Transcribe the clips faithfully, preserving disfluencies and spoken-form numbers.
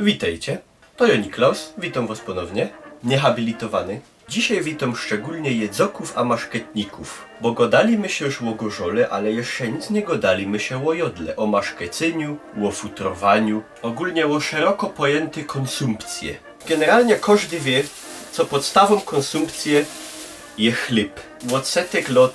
Witejcie, to jo Niklaus, witōm wos ponownie, niehabilitowany. Dzisiej witōm szczególnie jedzokōw a maszketnikōw, bo godali my sie już ô gorzole, ale jeszcze nic niy godali my sie ô jodle, ô maszkecyniu, ô futrowaniu, ôgōlnie ô szeroko pojyntyj kōnsumpcje. Generalnie kożdy wiy, co podstawōm kōnsumpcje je chlyb. Ôd setek lot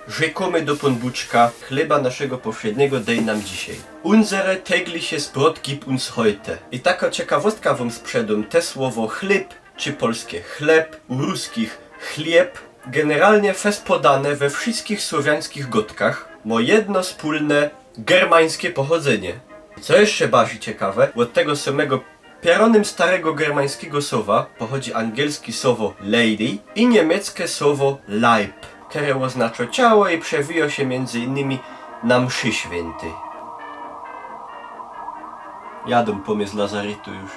rzykōmy do Pōnbōczka: „Chleba naszego powszedniego dej nam dzisiej. Unsere tägliche Brot gib uns heute”. I takŏ ciekawostka wōm sprzedōm, te słowo chlyb, czy polskie chleb, u ruskich chlieb, generalnie fest podane we wszyskich słowiańskich gŏdkach, mŏ jedno spōlne germańskie pochodzynie. I co jeszcze bardzij ciekawe, ôd tego samego pierōnym starego germańskigo słowa pochodzi angielski słowo lady i niymieckie słowo Leib, kere ôznaczo ciało i przewijŏ sie miyndzy innymi na mszy świyntyj. Jadōm po mie z lazarytu już.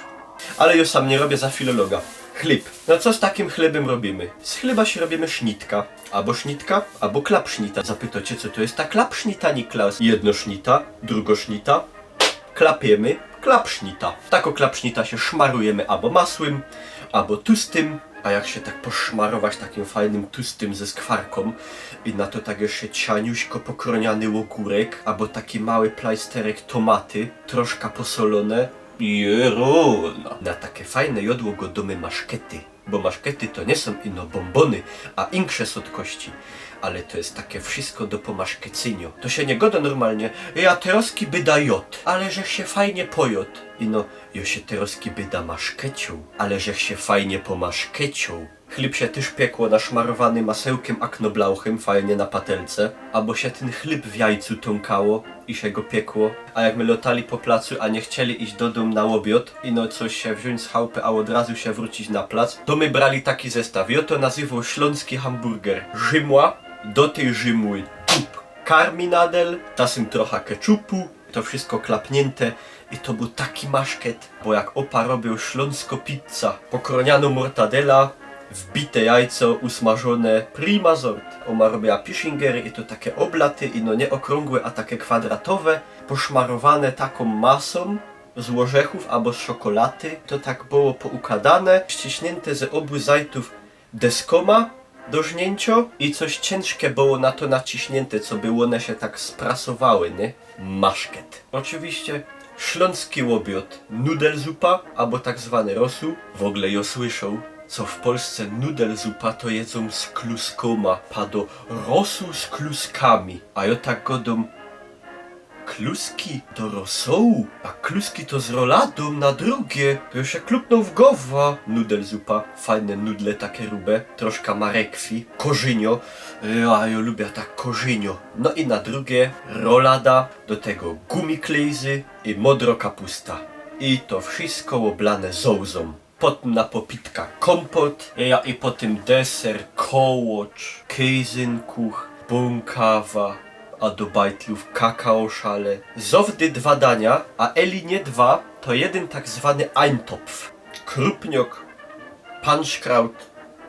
Ale jo sam niy robiã za filologa. Chlyb. No co z takim chlybym robimy? Z chlyba sie robimy sznitka. Abo sznitka, abo klapsznita. Zapytŏcie, co to je ta klapsznita, Niklaus? Jedno sznita, drugo sznita. Klapiymy, klapsznita. Takŏ klapsznita sie szmarujymy abo masłym, abo tustym. A jak sie tak poszmarować takim fajnym tustym ze skwarkōm i na to tak jeszcze cianiuśko pokrōniany ôgōrek, abo taki mały plajsterek tōmaty, troszka posolōne, i rōna. Na take fajne jodło godōmy maszkety. Bo maszkety to niy sōm ino bōmbōny, a insze słodkości. Ale to je take wszysko do pomaszkecyniŏ. To sie niy godo normalnie: „Ja terŏzki byda jŏd, ale żech sie fajnie pojŏd”. Ino: „Jo sie terŏzki byda maszkeciōł, ale żech sie fajnie pomaszkeciōł”. Chlyb sie tyż piekło naszmarowany masełkym a knoblaŭchym, fajnie na patelce. Abo sie tyn chlyb w jajcu tōnkało i sie go piekło. A jak my lŏtali po placu, a niy chcieli iś do dōm na ôbiŏd, ino coś sie wziōńć z chałpy, a ôd razu sie wrōcić na plac, to my brali taki zestaw. I ôn to nazywoł ślōnski hamburger. Rzimła, do tyj rzimły dup karminadel, czasym trocha keczupu, to wszysko klapniynte i to bōł taki maszket, bo jak ôpa robioł ślōnsko pizza, pokrōnianŏ mortadela, wbite jajco usmażōne, prima sort. Ôma robiyła piszingery i to take ôblate, ino niy ôkrōngłe, a take kwadratowe, poszmarowane takōm masōm z ôrzechōw abo z szokolaty. To tak było poukładane, ściśniynte ze ôbō zajtōw deskōma do żniyncio i coś ciynżkie było na to naciśniynte, coby ône sie tak sprasowały, niy? Maszket. Ôczywiście ślōnski ôbiŏd, nudelzupa, abo tak zwany rosōł. W ôgle jo słyszoł, co w Polsce nudelzupa to jedzōm z kluskōma, pado rosōł z kluskami. A jo tak godōm: kluski do rosołu? A kluski to z roladōm na drugie. To jo sie klupnōł w gowa. Nudelzupa, fajne nudle take rube, troszka marekwi, korzyniŏ. E, a jo lubia tak korzyniŏ. No i na drugie rolada, do tego gumiklejzy i modro kapusta. I to wszysko ôblane zołzōm. Potym na popitka kōmpot, e, i potym deser, kołŏcz, kejzynkuch, bōnkawa, a do bajtlōw kakaoszale. Zŏwdy dwa dania, a eli niy dwa, to jedyn tak zwany Eintopf. Krupniok, panszkraut,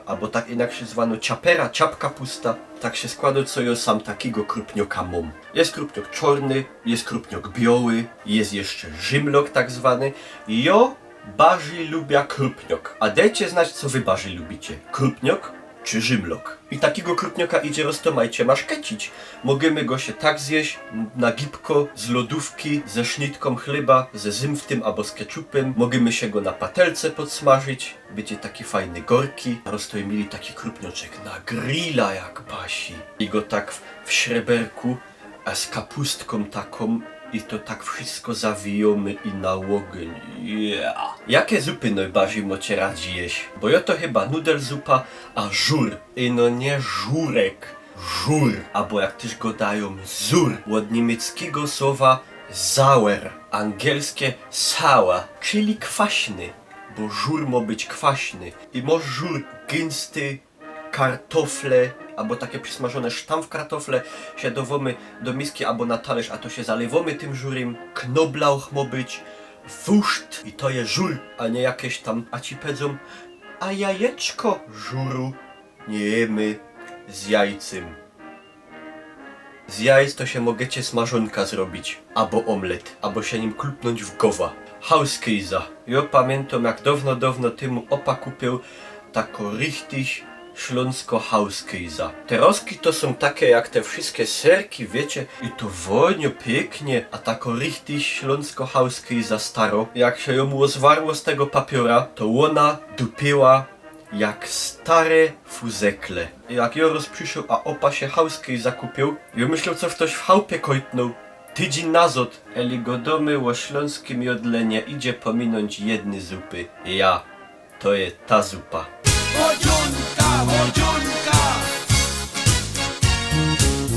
abo tak inakszyj zwano ciapera, ciapkapusta. Tak sie składo, co jo sam takigo krupnioka mōm. Je krupniok czŏrny, je krupniok bioły, je jeszcze rzimlok tak zwany. Jo bardzij lubia krupniok. A dejcie znać, co wy bardzij lubicie. Krupniok czy rzimlok? I takigo krupnioka idzie roztōmajcie maszkecić. Mogymy go sie tak zjeść, na gibko, z lodōwki, ze sznitkōm chleba, ze zymftym abo z keczupym. Mogymy sie go na patelce podsmażyć. Bydzie taki fajny, gorki. Roztōmili taki krupnioczek na grilla jak basi. I go tak w, w śreberku, a z kapustkōm takōm. I to tak wszysko zawijōmy i na ôgyń. Yeah. Jake zupy nojbardzij mocie radzi jeść? Bo jo to chyba nudelzupa, a żur. I no niy żurek. Żur. Abo jak tyż godajōm, zur. Ôd niymieckigo słowa sauer, angielskie sour, czyli kwaśny. Bo żur mo być kwaśny. I mosz żur gynsty, kartofle, abo take przysmażōne sztamfkartofle sie dowōmy do miski abo na talyrz, a to sie zalywōmy tym żurym. Knoblauch mo być, Wurst, i to je żur, a niy jakeś tam, a ci pedzōm, a jajeczko? Żuru niy jymy z jajcym. Z jajc to sie mogycie smażōnka zrobić, abo ômlet, abo sie nim klupnōńć w gowa. Hauskäsa. Jŏ pamiyntōm, jak dŏwno, dŏwno tymu ôpa kupiył tako richtig ślōnsko hauskäsa. Te rostki to sōm take jak te wszyjske serki, wiycie, i to wōnio piyknie, a tako richtig ślōnsko hauskäsa staro. Jak sie jōm zwarło z tego papiōra, to ôna dupiyła jak stare fuzekle. Jak jŏ roz przyszoł, a ôpa sie hauskäsa kupiył, jŏ myśloł, co ftoś w chałpie kojtnōł. Tydziyń nazŏd, eli gŏdōmy ô ślōnskim jŏdle, niy idzie pominōńć jedny zupy. Ja, to je ta zupa. Wodziōnka, wodziōnka!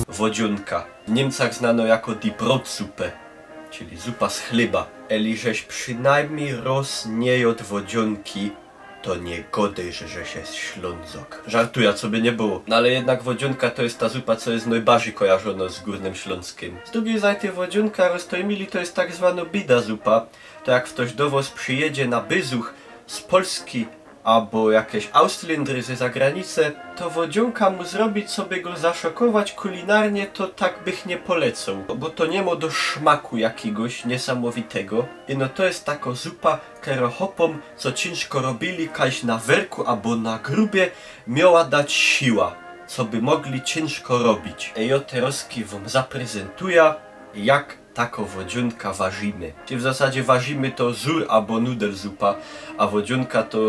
Wodziōnka. W Niymcach znano jako die Brotsuppe, czyli zupa z chlyba. Eli żeś przinajmnij roz niy jŏd wodziōnki, to niy gŏdej, że żeś je Ślōnzok. Żartujã, coby niy było. No ale jednak wodziōnka to je ta zupa, co je nojbardzij kojarzōno z Gōrnym Ślōnskym. Z drugij zajty wodziōnka, roztojmili, to je tak zwano bida zupa. To jak ftoś do wŏs przijedzie na byzuch z Polski abo jakeś Auslindry ze zagranice, to wodziōnka mu zrobić, coby go zaszokować kulinarnie, to tak bych niy polecoł, bo to niy mo do szmaku jakigoś niysamowitego. Ino to je tako zupa, kero chopōm, co ciynżko robiyli kajś na werku abo na grubie, mioła dać siła, coby mogli ciynżko robić. Ej, jŏ terŏzki wōm zaprezentujã, jak tako wodziōnka warziymy. Czyli w zasadzie warziymy to zur abo nudelzupa, a wodziōnka to,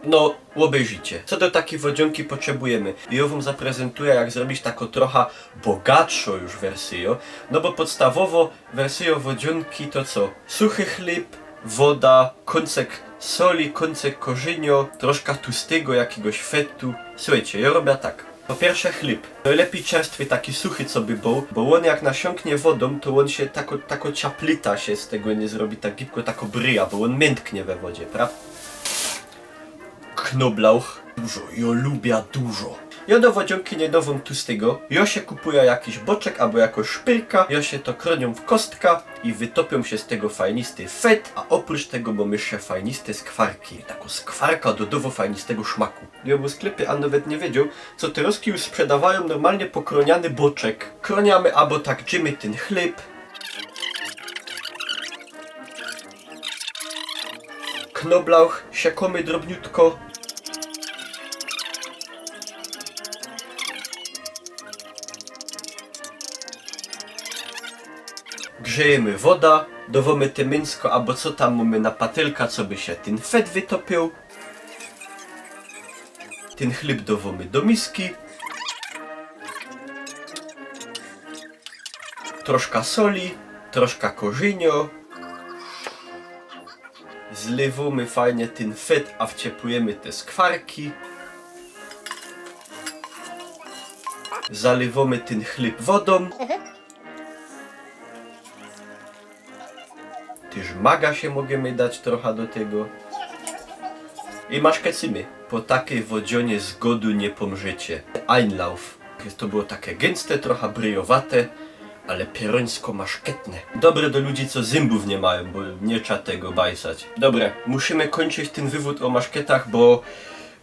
no, ôbejrzyjcie. Co do takij wodziōnki potrzebujymy? Jŏ wōm zaprezentujã, jak zrobić tako trocha bogatszõ już wersyjõ. No bo podstawowo wersyjŏ wodziōnki to co? Suchy chlyb, woda, kōncek soli, kōncek korzynio, troszka tłustego jakigoś fetu. Suchejcie, jŏ robiã tak. Po piyrsze chlyb. Nojlepij czerstwy, taki suchy, coby bōł, bo ôn jak nasiōnknie wodōm, to ôn sie tako, tako ciaplita sie z tego niy zrobi, tak gibko tako bryjŏ, bo ôn miynknie we wodzie, pra? Knoblauch. Dużo, jŏ lubiã dużo. Jŏ do wodziōnki niy dŏwōm tłustego. Jŏ sie kupujã jakiś boczek abo jakoś szpyrka. Jŏ sie to krōniōm w kostka i wytopiōm sie z tego fajnisty fet, a ôprōcz tego mōm jeszcze fajniste skwarki. Tako skwarka dodŏwŏ fajnistego szmaku. Jŏ bōł w sklepie, a nawet niy wiedzioł, co terŏzki już sprzedŏwajōm normalnie pokrōniany boczek. Krōniōmy abo tak dźimy tyn chlyb. Knoblauch siekōmy drobniutko. Grzejymy woda, dŏwōmy te mynsko, abo co tam mōmy na patelka, coby sie tyn fet wytopiył. Tyn chlyb dŏwōmy do miski. Troszka soli, troszka korzynio. Zlywōmy fajnie tyn fet, a wciepujymy te skwarki. Zalywōmy tyn chlyb wodōm. Tyż maga sie możymy dać trocha do tego. I maszkecymy. Po takej wodziōnie z godu niy pōmrzycie. Einlauf. To było take gynste, trocha bryjowate, ale pierōńsko maszketne. Dobre do ludzi, co zymbōw niy majōm, bo niy trza tego bajsać. Dobre, musimy kōńczyć tyn wywōd ô maszketach, bo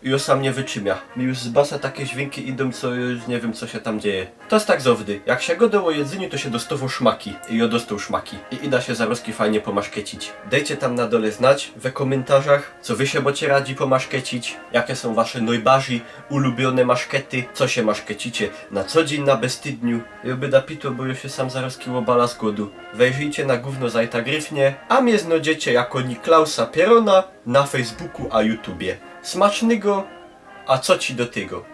jŏ sam niy wytrzymia. Mi już z basa take dźwiynki idōm, co już niy wiym, co sie tam dzieje. To je tak zŏwdy. Jak sie gŏdŏ ô jedzyniu, to sie dostŏwŏ szmaki. I jŏ dostoł szmaki. I ida sie zarŏzki fajnie pōmaszkecić. Dejcie tam na dole znać we kōmyntarzach, co wy sie bocie radzi pōmaszkecić, jake sōm wasze nojbardzij ulubiōne maszkety, co sie maszkecicie na co dziyń na beztydniu. Jŏ byda pitoł, bo jŏ sie sam zarŏzki ôbala z godu. Wejrzyjcie na gōwno Zajta Gryfnie, a mie znojdziecie jako Niklausa Pierōna na Facebooku a YouTubie. Smacznego, a co ci do tego?